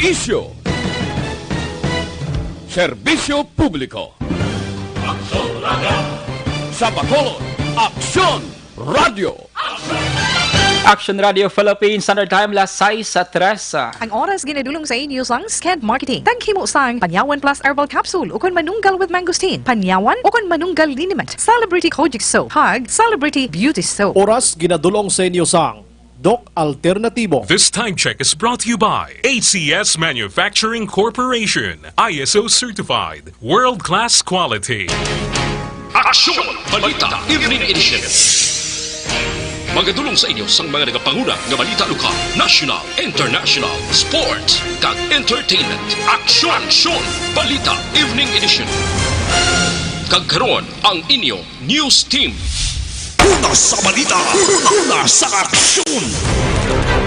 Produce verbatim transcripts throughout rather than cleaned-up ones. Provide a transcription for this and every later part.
Isyu. Serbisyo publiko. Sa Bacolod, Aksyon Radio. Action Radio Philippines, Standard Time, las sais sa tres. Ang oras ginadulong sa inyo sang Sked Marketing. Taghimo sang Panyawan Plus Herbal Capsule ukon Manunggal with Mangosteen, Panyawan ukon Manunggal Liniment, Celebrity Kojic Soap, kag Celebrity Beauty Soap. Oras ginadulong sa inyo sang Doc Alternatibo. This time check is brought to you by A C S Manufacturing Corporation, I S O certified, world-class quality. Aksyon! Balita Evening Edition. Magadulong sa inyo sang mga nagapanguna nga balita lokal, national, international, sports, kag entertainment. Aksyon! Aksyon! Balita Evening Edition. Kag karon, ang inyo news team. Una sa balita, una sa aksyon.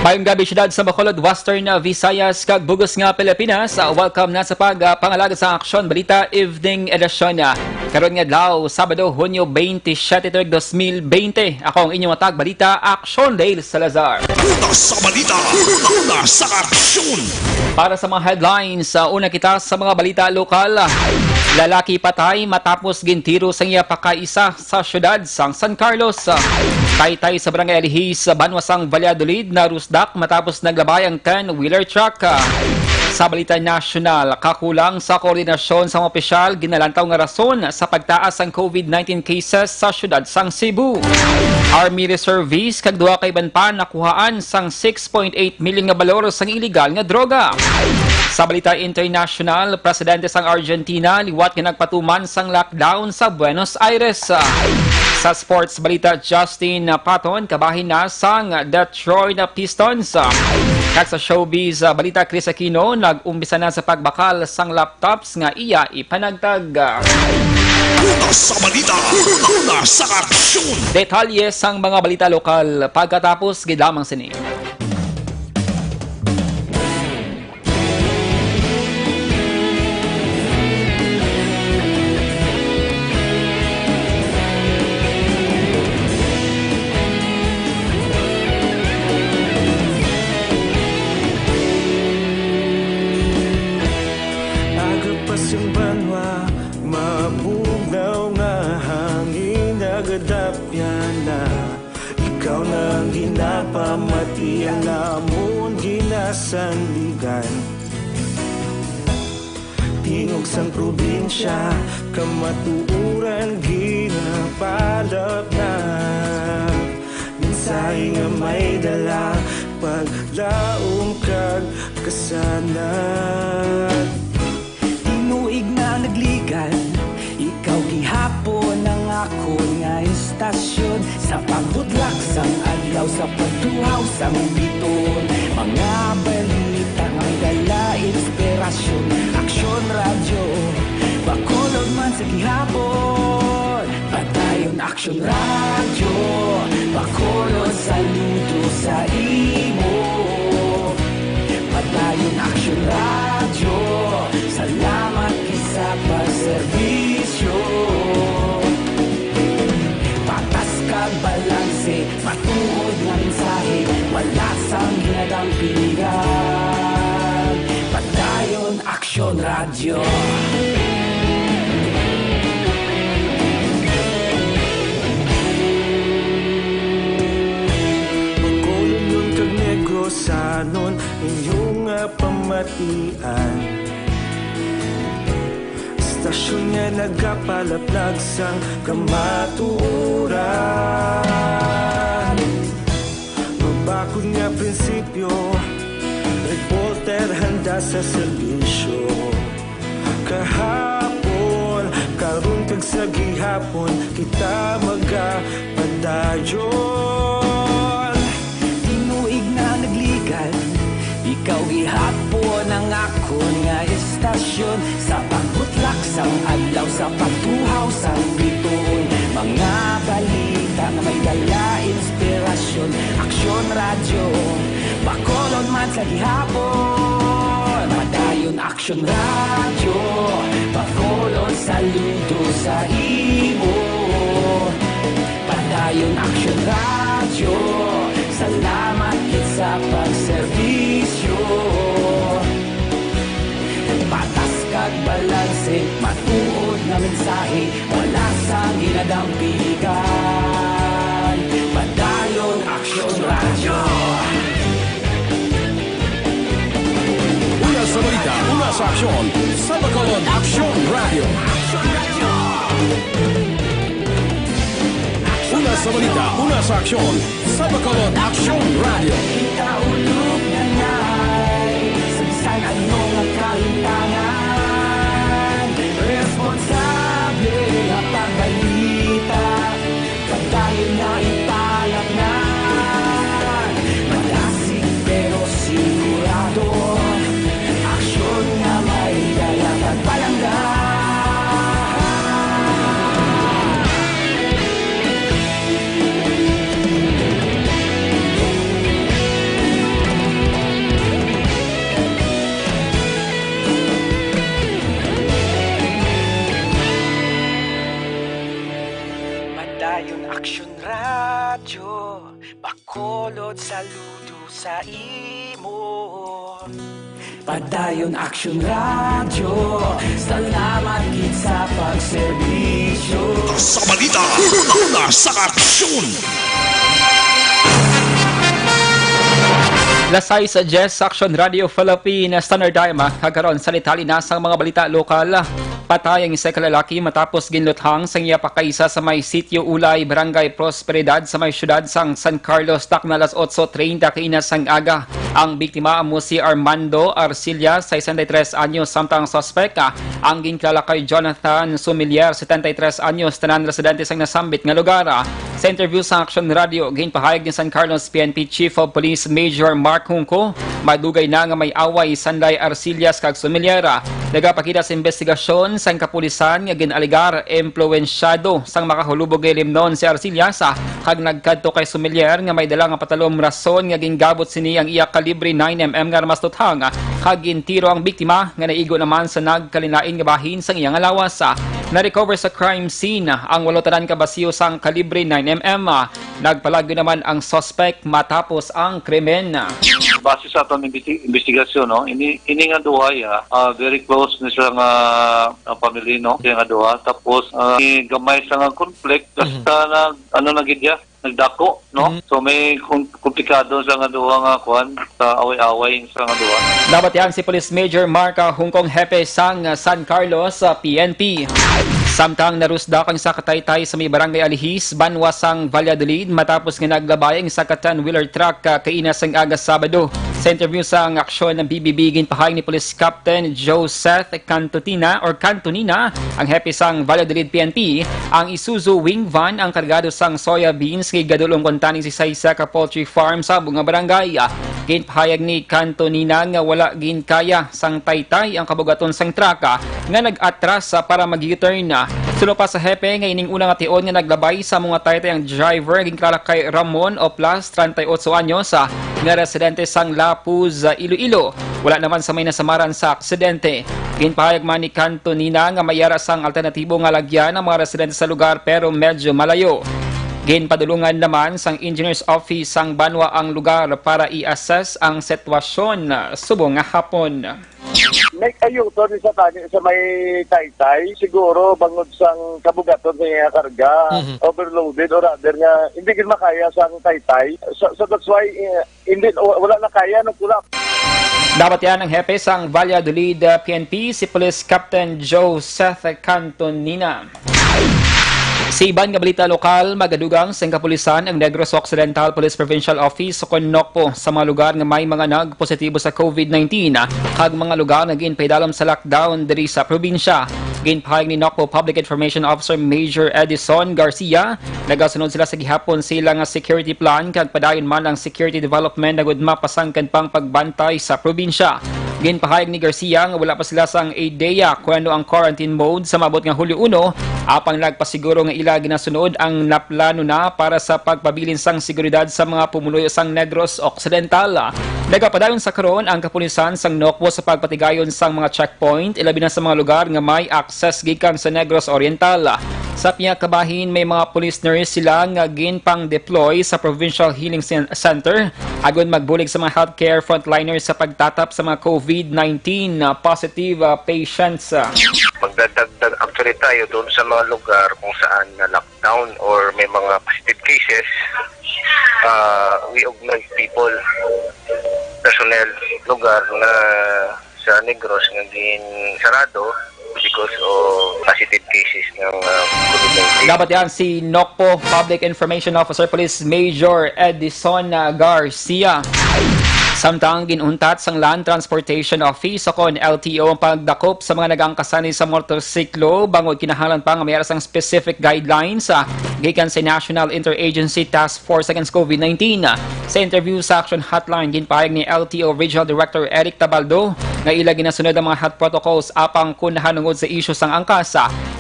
Mayong gabi, siyudad sa Bacolod, Western Visayas, kag bug-os nga Pilipinas. Welcome na sa pag, ah, pangalagad sa Aksyon Balita Evening Edition. Karon nga adlaw, Sabado, Hunyo twenty-seven, tuig dos mil bente. Ako ang inyong tagbalita, Aksyon Dale Salazar. Una sa balita, una sa aksyon. Para sa mga headlines, ah, una kita sa mga balita lokal. Lalaki patay matapos gintiro sang iya pakaisa sa siyudad sang San Carlos. Taytay sa Barangay Alihis, banwa sang Valladolid, narusdak matapos naglabay ang ten-wheeler truck. Sa balita nasyonal, kakulang sa koordinasyon sa mga opisyal ginalantaw nga rason sa pagtaas sang covid nineteen cases sa siyudad sang Cebu. Army reservist kag duha ka iban pa nakuhaan sang six point eight milyon nga balor sang iligal nga droga. Sa balita internasyonal, presidente sang Argentina liwat nga nagpatuman sang lockdown sa Buenos Aires. Sa sports balita, Justin Patton kabahin na sang Detroit Pistons. Kag sa showbiz balita, Kris Aquino nag-umpisa na sa pagbakal sang laptops nga iya ipanagtag. Una sa balita, una sa aksyon. Detalye sang mga balita lokal pagkatapos gid lamang sini. Agapas ang banwa, mabugnaw nga hangin, nagadapyan na. Ikaw na ang ginapamati, ang amon ginasandigan. Tingog sang probinsya, kamatuoran ginapalapnap. Mensahe nga may dala, paglaom kag kasanag. Tinuig na nagligad, ikaw gihapon ang akon nga istasyon. Sa pagbutlak sang adlaw, sa pagtuhaw sang biton, mga balita may dala inspirasyon. Aksyon Radyo, Bacolod man sa gihapon. Padayon Aksyon Radyo, Bacolod, saludo sa imo. Padayon Aksyon Radyo, salamat gid sa pagserbisyo. Patas kag balanse, matuod nga mensahe, wala sang ginadampingan. Padayon Aksyon Radyo. Bacolodnon kag Negrosanon, inyo nga pamatian. Istasyon nga nagapalaplag sang kamatuoran. Mabakod nga prinsipyo, reporter handa sa serbisyo. Kahapon, karon kag sa gihapon, kita magapadayon. Tinuig na nagligad, ikaw gihapon ang akon nga istasyon. Sa pagbutlak sang adlaw, sa pagtuhaw sang bituon, mga balita nga may dala inspirasyon. Aksyon Radyo, Bacolod man sa gihapon. Padayon Aksyon Radyo, Bacolod, saludo sa imo. Padayon Aksyon Radyo, salamat gid sa pagserbisyo. Aksyon sa Bacolod, Aksyon Radio. Una sa balita, una sa aksyon sa Bacolod, Aksyon Radio. Kita ulog na ngay, sa bisan ano nga kahintangan, responsable nga pagbalita. Padayon na ipalapnan. Malasig pero sigurado. Aksyon nga may dala kag palangga. Padayon Aksyon Radyo, Bacolod, saludo sa imo. Padayon Aksyon Radyo, salamat gid sa pagserbisyo. Sa balita, una, una sa aksyon. Las sais diyes sa Aksyon Radio Philippines Standard Time, ah, kag karon sa detalye na sang mga balita lokal. Patay ang isa ka lalaki matapos ginluthang sang iya pakaisa sa may Sitio Ulay, Barangay Prosperidad, sa may siyudad sang San Carlos, takna alas otso treinta kaina sang aga. Ang biktima amo si Armando Arcilla, sesenta y tres anyos, samtang ang suspek, ah, ang ginkilala kay Jonathan Sumilier, setenta y tres anyos, tanan residente sang nasambit nga lugar. Sa interview sa Aksyon Radio, ginpahayag ni San Carlos P N P Chief of Police Major Mark Junco, madugay na nga may away sanday Arcillas kag Sumilier. Nagapakita sa investigasyon sang kapulisan nga gin-alegar impluwensyado sang makahulubog nga ilimnon si Arcillas, kag nagkadto kay Sumilier nga may dala nga patalom, rason nga gingabot sini ang iya kalibre nine M M nga armas tuthang, kag gintiro ang biktima nga naigo naman sa nagkalain-lain nga bahin sang iya nga lawas. Na-recover sa crime scene ang walo tanan ka basiyo sang kalibre nine M M. Nagpalagyo naman ang suspect matapos ang krimen. Base sa aton imbesti-, investigasyon, no, ini, ini nga duha, ya, ah, very close ni sila nga, ah, family, no, siya nga duha. Tapos, ah, may gamay sa nga conflict, Mhm. basta nag, ano na gid ya, nagdako, no? Mhm. So, may kom-, komplikado sa nga duha nga kuan, sa away-away sa nga duha. Nabatian si Police Major Mark Hungkong, hepe sang San Carlos, ah, P N P. Samtang narusdak ang isa ka taytay sa may barangay Alihis, banwa sang Valladolid, matapos nga naglabay ang isa ka ten-wheeler truck, ah, kaina sang aga Sabado. Sa interview sang aksyon ng B B B, ginpahayag ni Police Captain Joseph Cantutina or Cantonina, ang hepe sang Valladolid P N P, ang Isuzu wing van ang kargado sang soya beans nga igadul-ong kuntani sa isa ka poultry farm sa amo nga barangay. Ginpahayag ni Cantonina nga wala ginkaya sang taytay ang kabugaton sang truck nga nag-atras para mag-U-turn. Suno pa sa hepe nga ining una nga tion nga naglabay sa amo nga taytay ang driver, ginkilala kay Ramon Oplas, treinta y ocho anyos, ah, nga residente sang Lapuz, ah, Iloilo. Wala naman sa may nasamaran sa aksidente. Ginpahayag man ni Cantonina nga may ara sang alternatibo nga lagyan ang mga residente sa lugar, pero medyo malayo. Ginpadulungan naman sang Engineer's Office sang banwa ang lugar para i-assess ang sitwasyon, ah, subong nga hapon. May kayuton ni sa tani sa may taytay, siguro bangod sang kabugaton sa iya karga, Mhm. overloaded, or rather nga hindi gid makaya sang taytay. So, so that's why, eh, hindi, wa-, wala na kaya, nag-collapse. Nabatian ang hepe sang Valladolid, uh, P N P, si Police Captain Joseph Cantonina. Sa iban nga balita lokal, magadugang sang kapulisan ang Negros Occidental Police Provincial Office o kon NOCPO sa mga lugar nga may mga nagpositibo sa COVID nineteen, kag mga lugar nga ginpaidalom sa lockdown diri sa probinsya. Ginpahayag ni NOCPO Public Information Officer Major Edison Garcia, nagasunod sila sa gihapon sa ila nga security plan kag padayon man ang security development agud mapasangkan pang pagbantay sa probinsya. Ginpahayag ni Garcia nga wala pa sila sang ideya kung ano ang quarantine mode sa maabot nga Hulyo uno, apang nagpasiguro nga ila ginasunod ang naplano na para sa pagpabilin sang seguridad sa mga pumuluyo sang Negros Occidental. Nagapadayon sa karon ang kapulisan sang NOCPO sa pagpatigayon sang mga checkpoint, ilabi na sa mga lugar nga may access gikan sa Negros Oriental. Sa pihak kabahin, may mga police nurse sila nga ginpang-deploy sa Provincial Healing Cen-, Center agud magbulig sa mga healthcare frontliners sa pagtatap sa mga COVID nineteen, ah, positive, ah, patients. Magdadagdag actually tayo doon sa mga lugar kung saan na lockdown or may mga positive cases. Ah, we augment people, personnel, lugar na sa Negros nga ginsarado because of positive cases ng ah, COVID nineteen. Dapat yan si Nokpo Public Information Officer Police Major Edison ah, Garcia. Samtang ginuntat sang Land Transportation Office o kon L T O ang pagdakop sa mga nag-angkasan sa motorsiklo bangod kinahanglan pa nga may ara sang specific guidelines ah, gikan sa National Interagency Task Force Against COVID nineteen. Sa interview sa Action Hotline, ginpahayag ni L T O Regional Director Eric Tabaldo nga ila ginasunod ang mga health protocols apang kun nahanungod sa isyu sang angkas,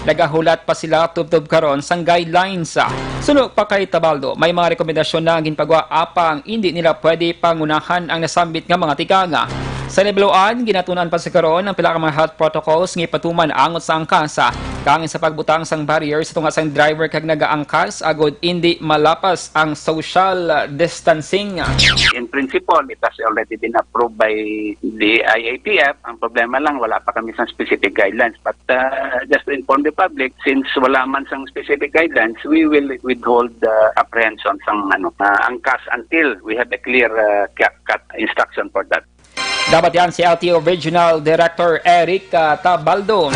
nagahulat pa sila tubtob karon sang guidelines. Suno pa kay Tabaldo, may mga rekomendasyon na ginpagwa apang indi nila pwede pangunahan ang nasambit nga mga tikang. Sa Nibloan, ginatunan pa sa karon ang pila ka mga health protocols nga ipatuman angot sa angkas, kangin sa pagbutang sang barrier sa tunga sang driver kag nagaangkas agod indi malapas ang social distancing. In principle, it has already been approved by the I A T F. Ang problema lang, wala pa kami sa specific guidelines. But uh, just to inform the public, since wala man sang specific guidelines, we will withhold the apprehension sang ano, uh, angkas until we have a clear uh, cut instruction for that. Dapat yan si L T O Regional Director Eric ah, Tabaldo.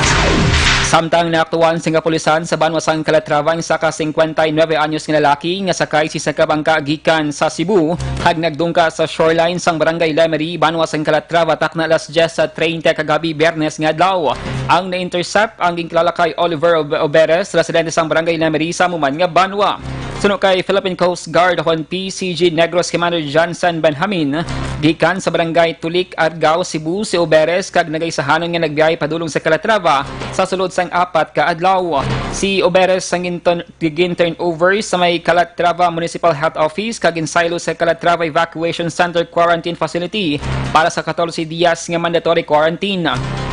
Samtang naaktuhan sa kapulisan sa banwa sang Calatrava ang isa ka singkwenta y nuebe anyos nga lalaki nga sakay sa kabangka gikan sa Cebu kag nagdungka sa shoreline sang barangay Lemery, banwa sang Calatrava, takna alas diyes treinta kagabi, Biyernes nga adlaw. Ang na-intercept ang ginkilala kay Oliver Ob- Oberes, residente sang barangay Lemery sa Muman nga banwa. Suno kay Philippine Coast Guard o kon P C G Negros Commander Johnson Benjamin, gikan sa barangay Tulik, Argao, Cebu, si Oberes kag nagaisahanon nga nagbiyahe padulong sa Calatrava sa sulod sang apat ka adlaw. Si Oberes ang ginton- gin-turn over sa may Calatrava Municipal Health Office kag ginsaylo sa Calatrava Evacuation Center Quarantine Facility para sa katorse diyas nga mandatory quarantine.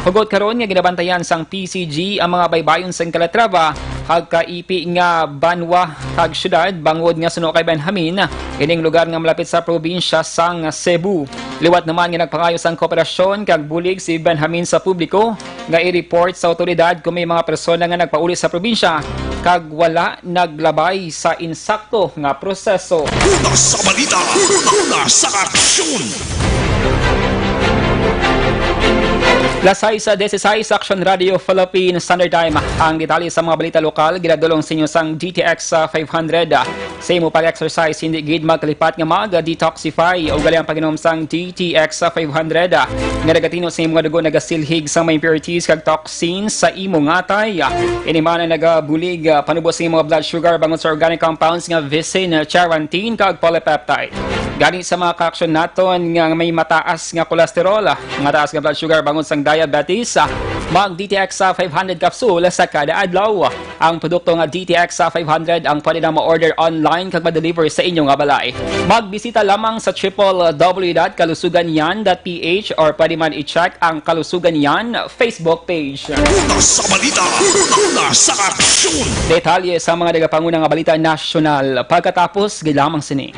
Hugot karon nga ginabantayan sang P C G ang mga baybayon sang Calatrava kag kaipi nga banwa kag syudad, bangod nga suno kay Benjamin, ining lugar nga malapit sa probinsya sang Cebu. Liwat naman nga nagpangayo sang kooperasyon kag bulig si Benjamin sa publiko nga i-report sa awtoridad kung may mga persona nga nagpauli sa probinsya kag wala naglabay sa insakto nga proseso. Una sa balita, una sa aksyon. Las sais diyesisais, Action Radio Philippine Standard Time. Ang detalye sa mga balita lokal ginadulong sa inyo sang D T X five hundred. Sa imo pag-exercise, hindi gid magkalipat nga mag-detoxify. Ugali ang pag-inom sang D T X five hundred nga nagatino sa imo nga dugo nagasilhig sa mga impurities kag toxins sa imo nga atay. Ini man ang nagabulig ah, panubo sa imo blood sugar bangod sa organic compounds nga visin, charantin kag polypeptide. Gani sa mga kaaksyon naton nga may mataas nga cholesterol, mataas nga blood sugar bangod sang diabetes, mag D T X five hundred capsule sa kada adlaw. Ang produkto nga D T X five hundred ang pwede na ma-order online kag ma-deliver sa inyo nga balay. Magbisita lamang sa triple W dot kalusugan yan dot P H or pwede man i-check ang Kalusugan Yan Facebook page. Una sa balita, una sa aksyon. Detalye sa mga nagapanguna nga balita nasyonal pagkatapos gid lamang sini.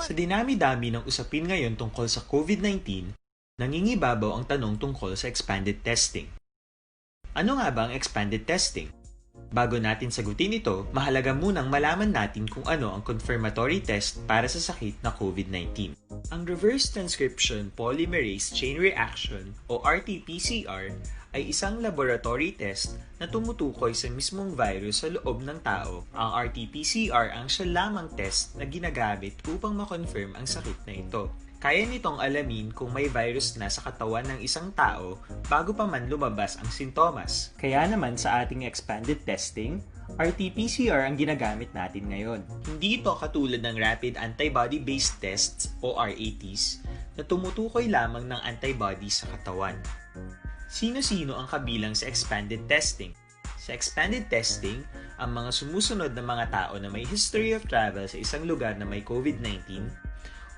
Sa dinami-dami ng usapin ngayon tungkol sa COVID nineteen, nangingibabaw ang tanong tungkol sa expanded testing. Ano nga ba ang expanded testing? Bago natin sagutin ito, mahalaga munang malaman natin kung ano ang confirmatory test para sa sakit na COVID nineteen. Ang reverse transcription polymerase chain reaction o R T P C R ay isang laboratory test na tumutukoy sa mismong virus sa loob ng tao. Ang R T P C R ang siya lamang test na ginagamit upang ma-confirm ang sakit na ito. Kaya nitong alamin kung may virus na sa katawan ng isang tao bago pa man lumabas ang sintomas. Kaya naman sa ating expanded testing, R T P C R ang ginagamit natin ngayon. Hindi ito katulad ng rapid antibody-based tests o R A Ts na tumutukoy lamang ng antibody sa katawan. Sino-sino ang kabilang sa expanded testing? Sa expanded testing, ang mga sumusunod na mga tao na may history of travel sa isang lugar na may COVID nineteen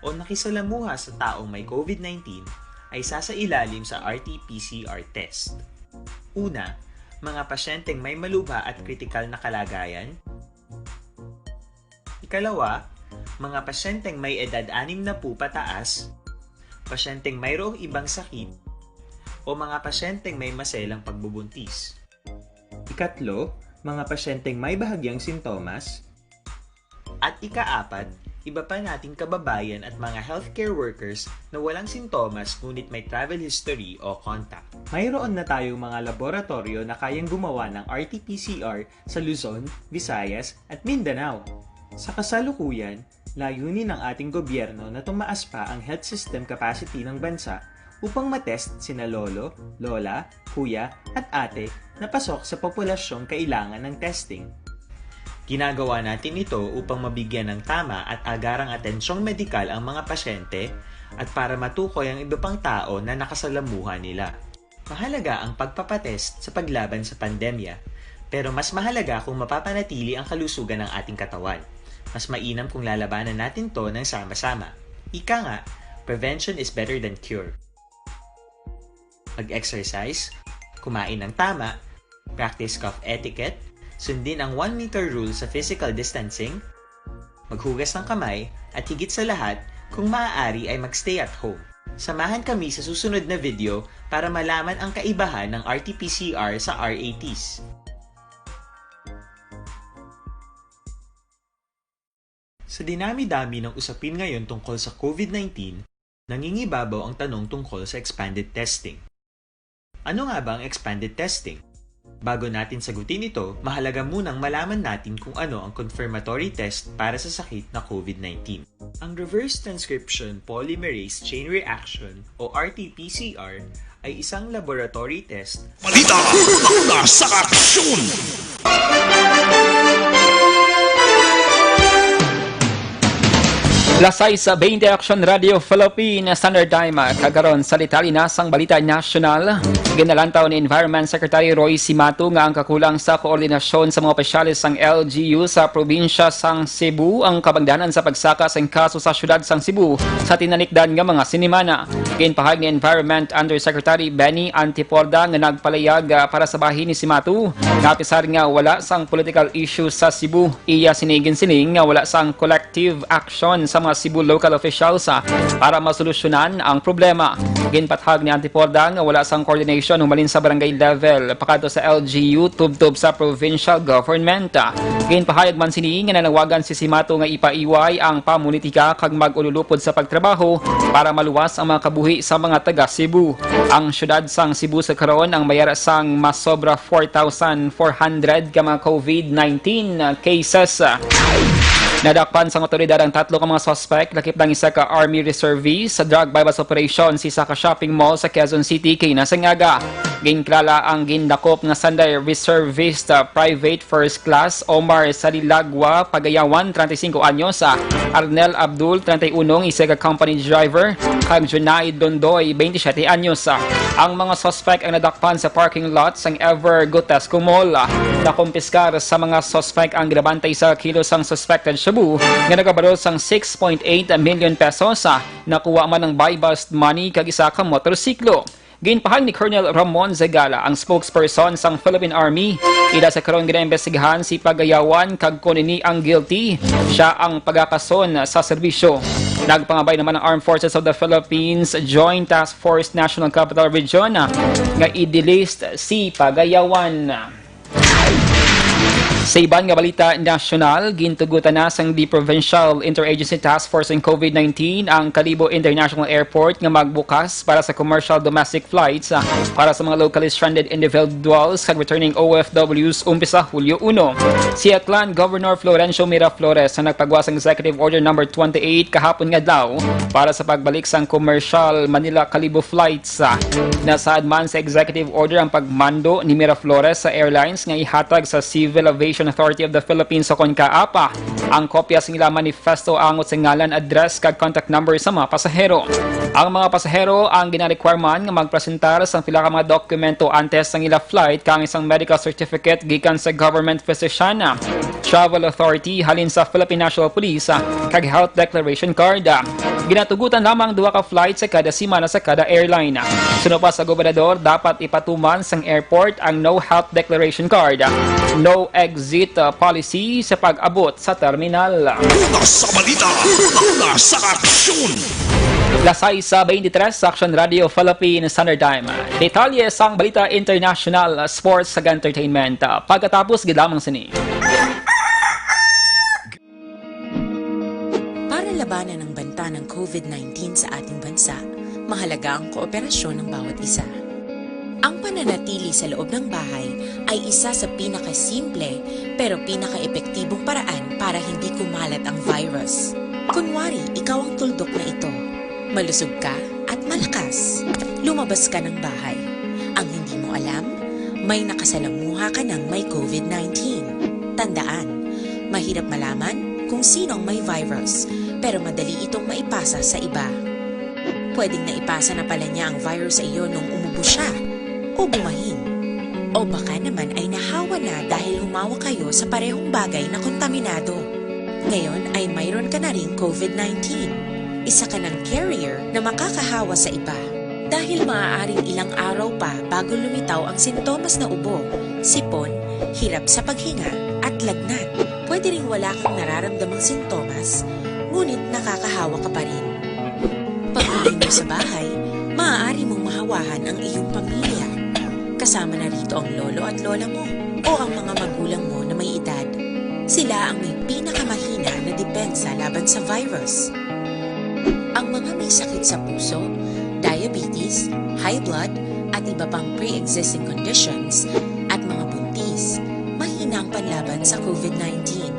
o nakisalamuha sa taong may COVID nineteen ay sasailalim sa R T P C R test. Una, mga pasyenteng may malubha at kritikal na kalagayan. Ikalawa, mga pasyenteng may edad anim na po pataas, pasyenteng mayroong ibang sakit, o mga pasyenteng may maselang pagbubuntis. Ikatlo, mga pasyenteng may bahagyang sintomas. At ikaapat, Iba pa nating kababayan at mga healthcare workers na walang sintomas ngunit may travel history o contact. Mayroon na tayong mga laboratoryo na kayang gumawa ng R T P C R sa Luzon, Visayas, at Mindanao. Sa kasalukuyan, layunin ng ating gobyerno na tumaas pa ang health system capacity ng bansa upang matest sina lolo, lola, kuya, at ate na pasok sa populasyong kailangan ng testing. Ginagawa natin ito upang mabigyan ng tama at agarang atensyong medikal ang mga pasyente at para matukoy ang iba pang tao na nakasalamuha nila. Mahalaga ang pagpapatest sa paglaban sa pandemya, pero mas mahalaga kung mapapanatili ang kalusugan ng ating katawan. Mas mainam kung lalabanan natin to ng sama-sama. Ika nga, prevention is better than cure. Mag-exercise, kumain ng tama, practice cough etiquette, sundin ang one meter rule sa physical distancing, maghugas ng kamay, at higit sa lahat, kung maaari ay mag-stay at home. Samahan kami sa susunod na video para malaman ang kaibahan ng R T P C R sa R A Ts. Sa dinami-dami ng usapin ngayon tungkol sa COVID nineteen, nangingibabaw ang tanong tungkol sa expanded testing. Ano nga ba ang expanded testing? Bago natin sagutin ito, mahalaga munang malaman natin kung ano ang confirmatory test para sa sakit na COVID nineteen. Ang reverse transcription polymerase chain reaction o R T P C R ay isang laboratory test. Balita, una sa aksyon! Las sais bente, Action Radio Philippine Standard Time. Kagaron sa detalye na sang balita nasyonal, ginalantaw ni Environment Secretary Roy Cimatu nga ang kakulang sa koordinasyon sa mga opisyales sang L G U sa probinsya sang Cebu ang kabangdanan sa pagsaka sang kaso sa siyudad sang Cebu sa tinalikdan nga mga sinimana. Ginpahayag ni Environment Undersecretary Benny Antiporda nga nagpalayag, ah, para sa bahin ni Cimatu nga apisar nga wala sang political issue sa Cebu, iya sini ginsiling nga wala sang collective action sa mga Cebu local officials, ah, para masolusyonan ang problema. Ginpatahag ni Antiporda nga wala sang coordination humalin sa barangay level pakadto sa L G U tubtob sa provincial government. Ginpahayag man sini nga nanawagan si Cimatu nga ipaiway ang pamulitika kag mag-ululupod sa pagtrabaho para maluwas ang mga kabuhi sa mga taga Cebu. Ang siyudad sang Cebu sa karon ang mayara sang masobra four thousand four hundred ka mga COVID nineteen cases. Nadakpan sang awtoridad ang tatlo ka mga suspect, lakip ang isa ka army reservist, sa drug buy-bust operation sa isa ka shopping mall sa Quezon City kaina sang aga. Ginkilala ang gindakop nga sanday reservist, ah, private first class Omar Salilagwa Pagayawan, treinta y cinco anyos, ah, Arnel Abdul, treinta y uno, isa ka company driver, kag Junaid Dondoy, twenty-siete anyos. Ah, ang mga suspect ang nadakpan sa parking lot sang Ever Gotesco Mall. Ah, nakumpiskar sa mga suspect ang grabante isa ka kilo sang suspected shabu nga nagabalor sang six point eight million pesos. Ah, nakuha man ang buy-bust money kag isa ka motorsiklo. Ginpahayag ni Colonel Ramon Zagala, ang spokesperson sang Philippine Army, ila sa karon ginaimbestigahan si Pagayawan kag kon ini ang guilty, siya ang pagakason sa serbisyo. Nagpangabay naman ang Armed Forces of the Philippines Joint Task Force National Capital Region nga i-delist si Pagayawan. Sa iban nga balita nasyonal, gintugutan na sang the Provincial Interagency Task Force on COVID nineteen ang Kalibo International Airport nga magbukas para sa commercial domestic flights, ah, para sa mga locally stranded individuals kag returning O F Ws umpisa Hulyo uno. Si Aklan Governor Florencio Miraflores ang nagpagawa sang Executive Order number twenty-eight kahapon nga adlaw para sa pagbalik sang commercial Manila Kalibo flights. Nasaad man sa executive order ang pagmando ni Miraflores sa airlines nga ihatag sa Civil Aviation Authority of the Philippines o kon CAAP ang kopya sa ila manifesto angot sa ngalan, address, kag contact number sa mga pasahero. Ang mga pasahero ang gina-require man nga magpresentar sang pila ka mga dokumento antes sang ila flight, kang isang medical certificate gikan sa government physician, travel authority halin sa Philippine National Police, kag health declaration card. Ginatugutan lamang duha ka flight sa kada semana sa kada airline. Suno pa sa gobernador, dapat ipatuman sang airport ang no health declaration card, no exit, uh, policy sa pag-abot sa terminal. Una sa balita, una sa aksyon. Las sais bente tres sa Action Radio Philippine Standard Time. Detalye sang balita international, sports, kag entertainment, pagkatapos gid lamang sini. Para ng COVID nineteen sa ating bansa, mahalaga ang kooperasyon ng bawat isa. Ang pananatili sa loob ng bahay ay isa sa pinakasimple pero pinakaepektibong paraan para hindi kumalat ang virus. Kunwari, ikaw ang tuldok na ito. Malusog ka at malakas. Lumabas ka ng bahay. Ang hindi mo alam, may nakasalamuha ka ng may COVID nineteen. Tandaan, mahirap malaman kung sino ang may virus, pero madali itong maipasa sa iba. Pwedeng naipasa na pala niya ang virus sa iyo nung umubo siya o bumahin. O baka naman ay nahawa na dahil humawa kayo sa parehong bagay na kontaminado. Ngayon ay mayroon ka na ring COVID nineteen. Isa ka ng carrier na makakahawa sa iba. Dahil maaaring ilang araw pa bago lumitaw ang sintomas na ubo, sipon, hirap sa paghinga, at lagnat. Pwede ring wala kang nararamdamang sintomas, ngunit nakakahawa ka pa rin. Pag-uwi mo sa bahay, maaari mong mahawahan ang iyong pamilya. Kasama na rito ang lolo at lola mo o ang mga magulang mo na may edad. Sila ang may pinakamahina na depensa laban sa virus. Ang mga may sakit sa puso, diabetes, high blood, at iba pang pre-existing conditions, at mga buntis, mahina ang panlaban sa COVID nineteen.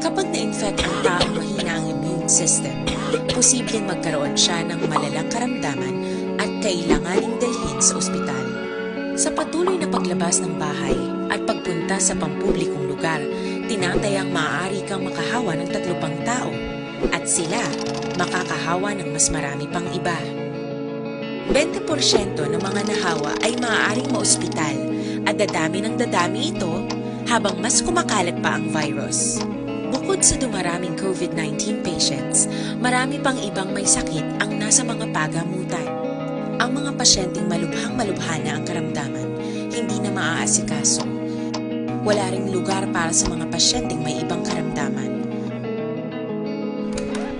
Kapag na-infect ang taong mahina ang immune system, posibleng magkaroon siya ng malalang karamdaman at kailanganing dalhin sa ospital. Sa patuloy na paglabas ng bahay at pagpunta sa pampublikong lugar, tinatayang maaari kang makahawa ng tatlo pang tao at sila makakahawa ng mas marami pang iba. Bente porsyento ng mga nahawa ay maaaring maospital at dadami ng dadami ito habang mas kumakalat pa ang virus. Bukod sa dumaraming COVID nineteen patients, marami pang ibang may sakit ang nasa mga pagamutan. Ang mga pasyenteng malubhang-malubha na ang karamdaman, hindi na maaasikaso. Wala ring lugar para sa mga pasyenteng may ibang karamdaman.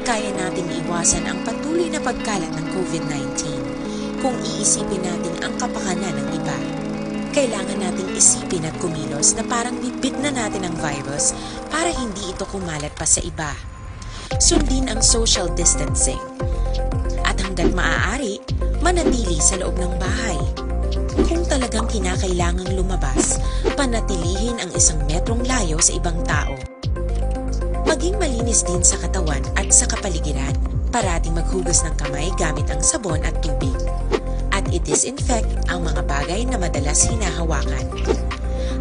Kaya nating iwasan ang patuloy na pagkalat ng COVID nineteen kung iisipin natin ang kapakanan ng iba. Kailangan nating isipin at kumilos na parang bitbit na natin ang virus para hindi ito kumalat pa sa iba. Sundin ang social distancing. At hanggat maaari, manatili sa loob ng bahay. Kung talagang kinakailangang lumabas, panatilihin ang isang metrong layo sa ibang tao. Maging malinis din sa katawan at sa kapaligiran. Parating maghugas ng kamay gamit ang sabon at tubig. At i-disinfect ang mga bagay na madalas hinahawakan.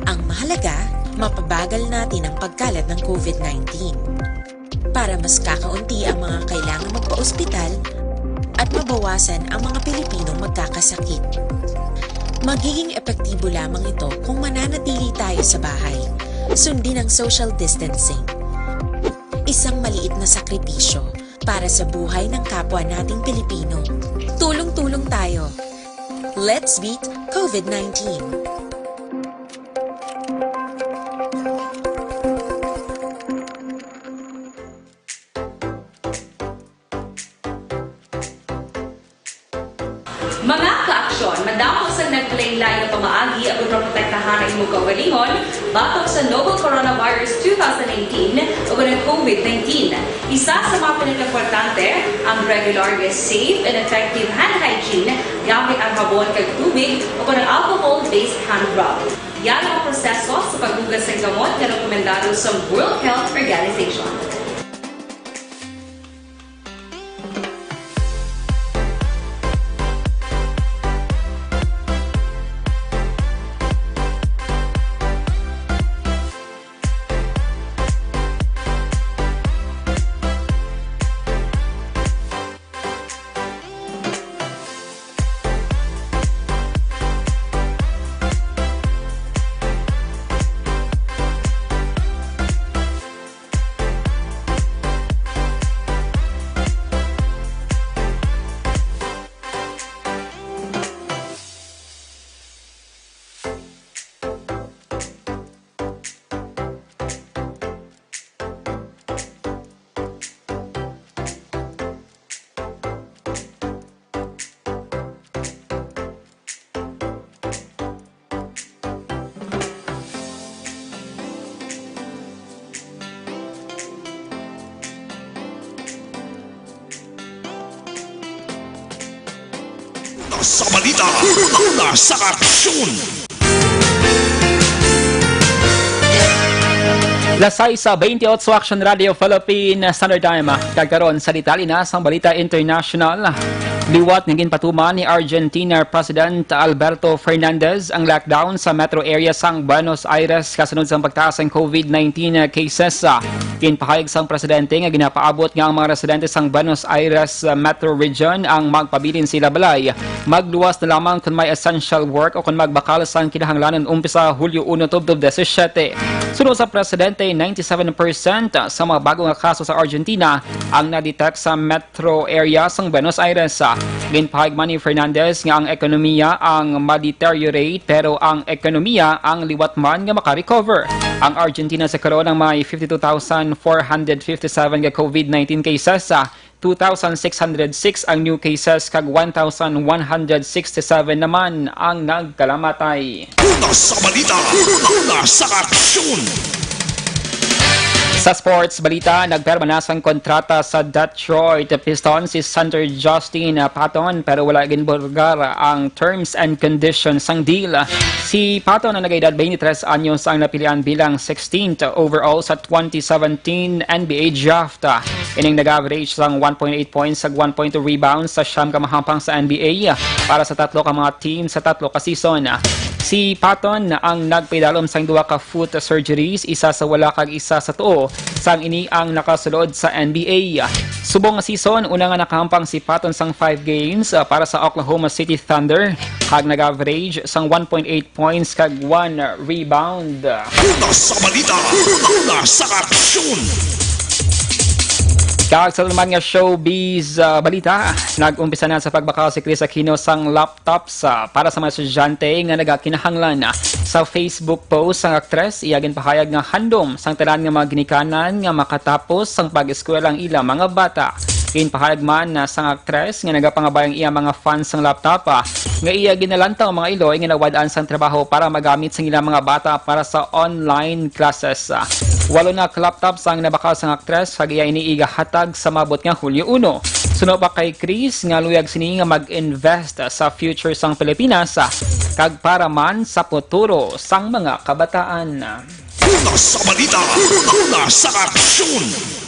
Ang mahalaga, mapabagal natin ang pagkalat ng COVID nineteen. Para mas kakaunti ang mga kailangang magpa-ospital at mabawasan ang mga Pilipinong magkakasakit. Magiging epektibo lamang ito kung mananatili tayo sa bahay. Sundin ang social distancing. Isang maliit na sakripisyo para sa buhay ng kapwa nating Pilipino. Tulong-tulong tayo. Let's beat COVID nineteen. Mga ka-aksyon, madamo sang naglain-lain nga pamaagi aron maprotektahan ang imong kaugalingon batok sa novel coronavirus two thousand nineteen o ang COVID nineteen. Isa sa mga pinakaimportante ang regular nga safe and effective hand hygiene gamit ang habon kag tubig o ang alcohol-based hand rub. Yara ang proseso sa paghugas sang gamot nga rekomendado sa World Health Organization. Sa balita, una sa aksyon. Las sais sa twenty-eight Action Radio Philippine Standard Time. Kag karon sa detalye na sang balita international. Liwat nga ginpatuman ni Argentina President Alberto Fernandez ang lockdown sa metro area sang Buenos Aires kasunod sang pagtaas sang COVID nineteen cases. Ginpahayag sang presidente nga ginapaabot nga ang mga residente sang Buenos Aires Metro Region ang magpabilin sa ila balay, magluwas na lamang kon may essential work o kon magbakal sang kinahanglanon umpisa Hulyo uno tubtob disisiete. Suno sa presidente, ninety-seven percent sa mga bago nga kaso sa Argentina ang na-detect sa metro area sang Buenos Aires. Ginpahayag man ni Fernandez nga ang ekonomiya ang ma-deteriorate, pero ang ekonomiya ang liwat man nga maka-recover. Ang Argentina sa karon ang may fifty-two thousand four hundred fifty-seven ka COVID nineteen cases, sa two thousand six hundred six ang new cases, kag one thousand one hundred sixty-seven naman ang nagkalamatay. Una sa balita, una sa aksyon. Sa sports balita, nagpirma na sang kontrata sa Detroit Pistons si center Justin Patton, pero wala ginbulgar ang terms and conditions sang deal. Si Patton, ang nag-edad twenty-three anyos, ang napilian bilang sixteenth overall sa twenty seventeen N B A draft. Ining nag-average sang one point eight points sa one point two rebounds sa siyam ka mahampang sa N B A para sa tatlo ka mga team sa tatlo ka season. Si Patton ang nagpidalom sang duha ka foot surgeries, isa sa wala kag isa sa tuo, sang ini ang nakasulod sa N B A. Subong nga season, una nga nakahampang si Patton sang five games, ah, para sa Oklahoma City Thunder, kag nag-average sang one point eight points kag one rebound. Una sa balita, una sa aksyon. Kag sa naman nga showbiz, ah, balita, nag-umpisa na sa pagbakal si Kris Aquino sang laptop sa, para sa mga estudyante nga nagakinahanglan. Sa Facebook post sang aktres, iya ginpahayag nga handom sang tanan nga mga ginikanan nga makatapos sang pag-eskwela ang ilang mga bata. Ginpahayag man na sang aktres nga nagapangabay ang iya mga fans sang laptop, ah, nga iya ginalantaw ang mga iloy nga nawad-an sang trabaho para magamit sang ilang mga bata para sa online classes. Walo na ka laptops ang nabakal sang aktres, kag iya ini igahatag sa maabot nga Hulyo uno. Suno pa kay Kris nga luyag sini nga mag-invest sa future sang Pilipinas, kag para man sa futuro sang mga kabataan. Una sa balita, una sa aksyon.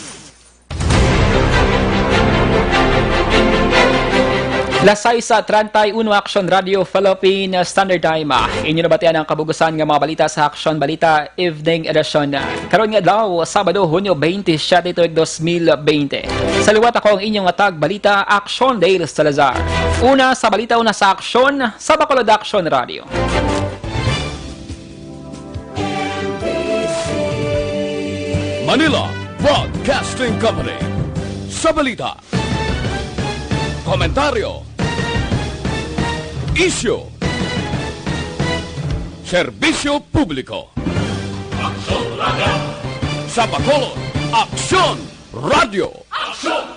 Las sais sa treinta y uno, Action Radio Philippine Standard Time. Inyo nabatian ang kabugusan nga mga balita sa Action Balita Evening Edition. Karon nga adlaw, Sabado, Hunyo twenty-seven, tuig dos mil bente. Sa liwat, ako ang inyong atag balita, Action Dale Salazar. Una sa balita, una sa aksyon, sa Bacolod Action Radio. Manila Broadcasting Company. Sa balita, komentaryo, isyu, serbisyo publiko. Aksyon Radio. Sa Bacolod, Aksyon Radio. Aksyon!